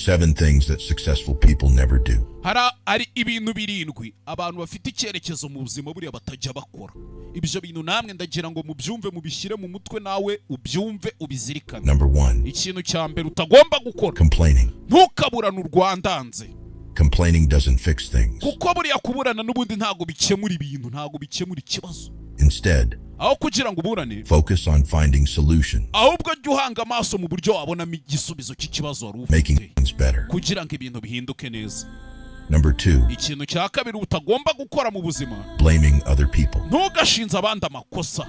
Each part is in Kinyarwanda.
Seven things that successful people never do. Hari ibintu birindwi abantu bafite icyerekezo mu buzima buriya batajya bakora. Ibyo bintu namwe ndagira ngo mubyumve, mubishyire mu mutwe, nawe ubyumve, ubizirikane. Number one, Ikintu cya mbere utagomba gukora, complaining. ntukaburane urwandanze. Complaining doesn't fix things. Kuko buriya kuburana n'ubundi ntabwo bikemura ibintu, ntabwo bikemura ikibazo. Instead, Aho kugira ngo uburane, focus on finding solutions, ahubwo jya uhanga amaso mu buryo wabonamo igisubizo cy'ikibazo wari making ufite, things better. kugira ngo ibintu bihinduke neza. Number two, Ikintu cya kabiri utagomba gukora mu buzima, blaming other people. ntugashinze abandi amakosa.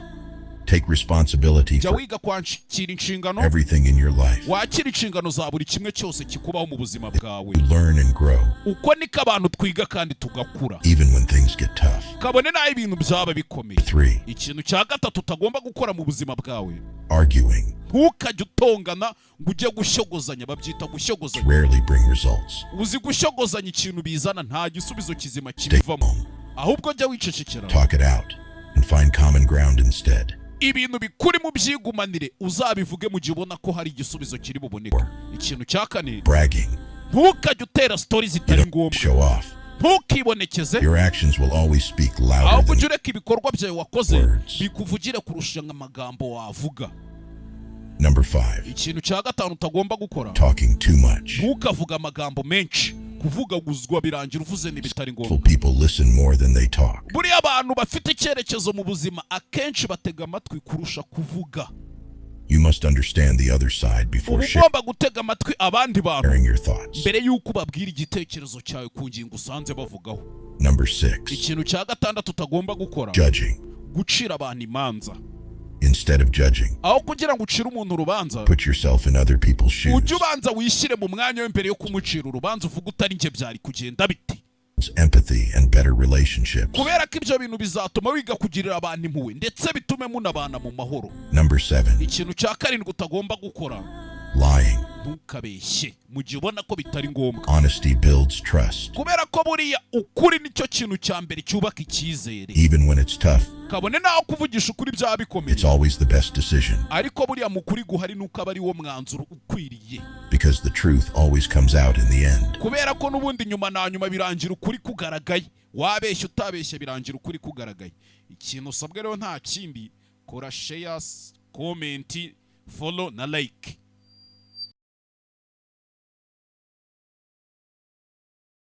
Take responsibility Jya for wiga kwakira inshingano. everything in your life. Wakira inshingano za buri kimwe cyose kikubaho mu buzima bwawe. You learn and grow, Uko niko abantu twiga kandi tugakura, even when things get tough. kabone n'aho ibintu byaba bikomeye. Three, Ikintu cya gatatu utagomba gukora mu buzima bwawe, arguing. ntukajye utongana ngo ujye gushyogozanya. Babyita gushyogozanya. Rarely bring results. Uzi gushyogozanya ikintu bizana? Nta gisubizo kizima kibivamo. Ahubwo jya wicecekera. Talk it out and find common ground instead. Ibintu bikuri mu byigumanire, uzabivuge mu gihe ubona ko hari igisubizo kiri buboneke. Ikintu cya kane, Bragging. ntukajye utera story zitari ngombwa. Show off. Ntukibonekeze. Your actions will always speak louder Ahubwo than ujye ureka ibikorwa byawe wakoze words. bikuvugire kurusha amagambo wavuga. Number five, Ikintu cya gatanu utagomba gukora, talking too much. ntukavuge amagambo menshi. Kuvugaguzwa birangira uvuze n'ibitari ngombwa. People listen more than they talk. Buriya abantu bafite icyerekezo mu buzima akenshi batega amatwi kurusha kuvuga. You must understand the other side before Uba ugomba gutega amatwi abandi bantu sharing your thoughts. mbere y'uko ubabwira igitekerezo cyawe ku ngingo usanze bavugaho. Number six, Ikintu cya gatandatu utagomba gukora, judging. gucira abantu imanza. Instead of judging, Aho kugira ngo ucire umuntu urubanza, put yourself in other people's shoes. ujye ubanza wishyire mu mwanya we mbere yo kumucira urubanza, uvuge utari njye byari kugenda bite? Empathy and better relationships. Kubera ko ibyo bintu bizatuma wiga kugirira abantu impuhwe, ndetse bitume munabana mu mahoro. Number seven, Ikintu cya karindwi utagomba gukora, lying. ntukabeshye mu gihe ubona ko bitari ngombwa. Honesty builds trust. Kubera ko buriya ukuri nicyo kintu cya mbere cyubaka icyizere. Even when it's tough, Kabone naho kuvugisha ukuri byaba bikomeye, it's always the best decision ariko buriya mu kuri guhari nuko aba ari wo mwanzuro ukwiriye, because the truth always comes out in the end. kubera ko n'ubundi nyuma na nyuma birangira ukuri kugaragaye. Wabeshya utabeshya, birangira ukuri kugaragaye. Ikintu usabwa rero nta kindi, kora share, comment, follow na like.